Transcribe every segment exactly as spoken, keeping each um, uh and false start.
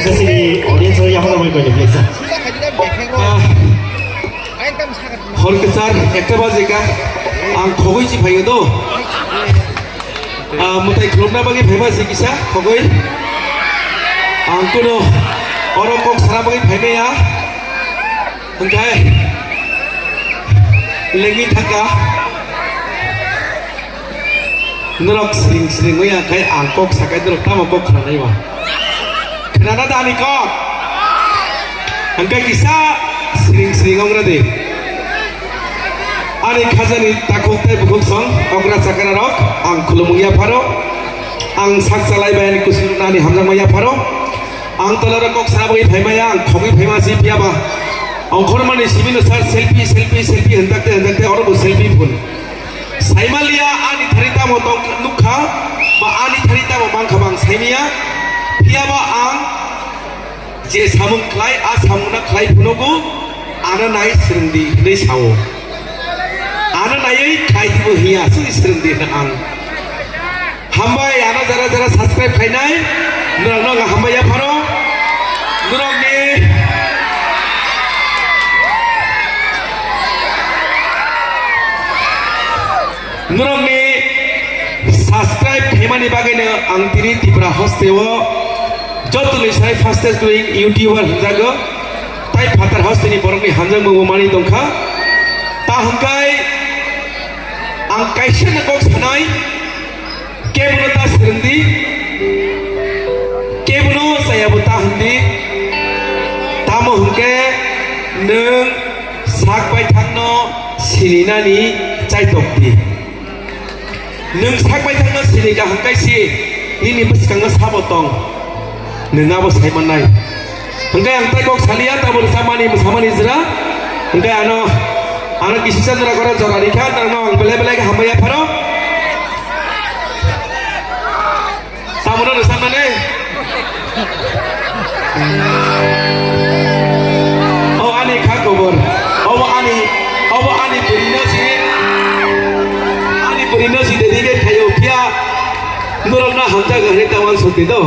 Sini audience o yapharwi koi ni please. Ah, hor kwchar ekta bajika ang khogwi si phaio do. Ah, mwtai khulumna bagwi phaima si kisa khogwi. Ang kuno oro kok sana bagwi phaimaya. Hwnkhe lengwi thangkha. Norok siring siring wngya khai ang kok sakai norok tamo kok khwnanai ba? Khwnana da ani kok? Hwnkhe kisa siring siring wngra di. Ani khajani takhuk tei bukhuk song okra chakra rok ang khulumung yapharo. Ang sak chalai bai ani kusung ani hamjakma yapharo. Ang tola rok kok sana bagwi phaimaya, ang khogwi phaima si phiya ba. Ongkhormani simi no sir selfie, selfie, selfie hwnjakte, hwnjakte oro bo selfie phun. Saimaliya ani thani tamo tong nukha, ba ani thani tamo mankha ba ang saimaya. Phiya ba ang je samung khlai, a samung na khlai phunogo, ano nai swrwngdi hinwi sao. Ano naiwi khlai dibo hiya, sudi swrwngdi hwno ang. Hambai, ano jara jara subscribe khainai, norokno ang hambai yapharo. Norokni, norokni subscribe khaimani bagwino ang tini Tripura hoste o jotoni sai fastest growing YouTuber hwnjago. Tai phatar hosteni borokni hamjakmung bo manwi tongkha. Ta hwnkhe ang kaisa no kok sanai. Kebono ta swrwngdi, kebono chayabo ta hwndi, tamo hwnkhe nwng sak baithangno sininani chaitokdi. Nwng sak baithangno sinika hwnkhe si nini bwskango sabo tong. Nwng abo sai mannai. Hwnkhe ang tei kok saliya, tabuk samani, samani jwra. Hwnkhe ano, ano kisisa jwra koro jora rikha, nangno ang belai belai khe hambai yapharo. Tamono rwchapmani. O ani kha kobor. Obo ani, obo ani bwrwino si. Ani bwrwino si dedicate khaio phiya. Norokno hamjago hwnwi ta uansukdi do.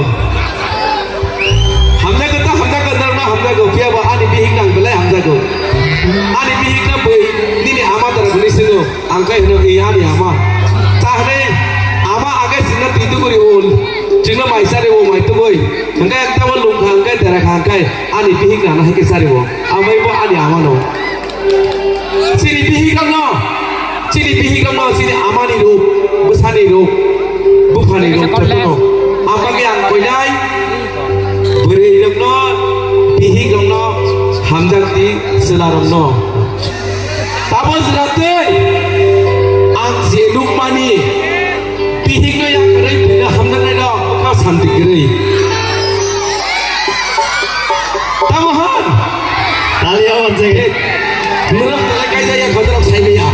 Hamjago ta hamjago, norokno hamjago, phiya bo ani bihikno ang belai hamjago. Ani bihikno bui nini ama dara hwnwi swngo, ang khe hwno, "Ei ani ama." Ta hwnwi ama age chwngno twi tuguri un, chwngno mai chari o mai tugui. Hwnkhe ang tamo lungkha hwnkhe dera kha hwnkhe ani bihikno ano hai khe chari o. Amai bo ani amano. Chini bihikrokno, chini bihikrokno chini amani ruk, bwsani ruk, buphani ruk jotono. Ang bagwi ang koinai bwrwirokno, bihikrokno, hamjakni chwlarokno. Tamo jwra twi ang je nukmani, bihikno yakarwi buino hamjaknairok wngkha santi kwrwi. Tamo hwn? Tali awan jai. Norok tala kaijak ya, kotorok saimaya.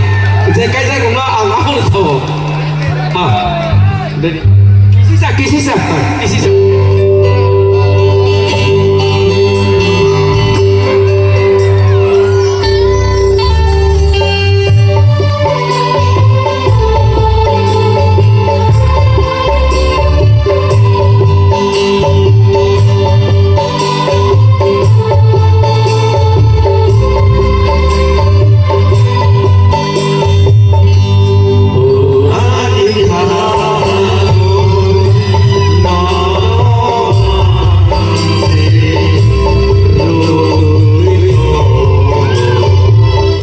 Je kaijak wngma ang ahon sao. Ha. Kisisa, kisisa, kisisa.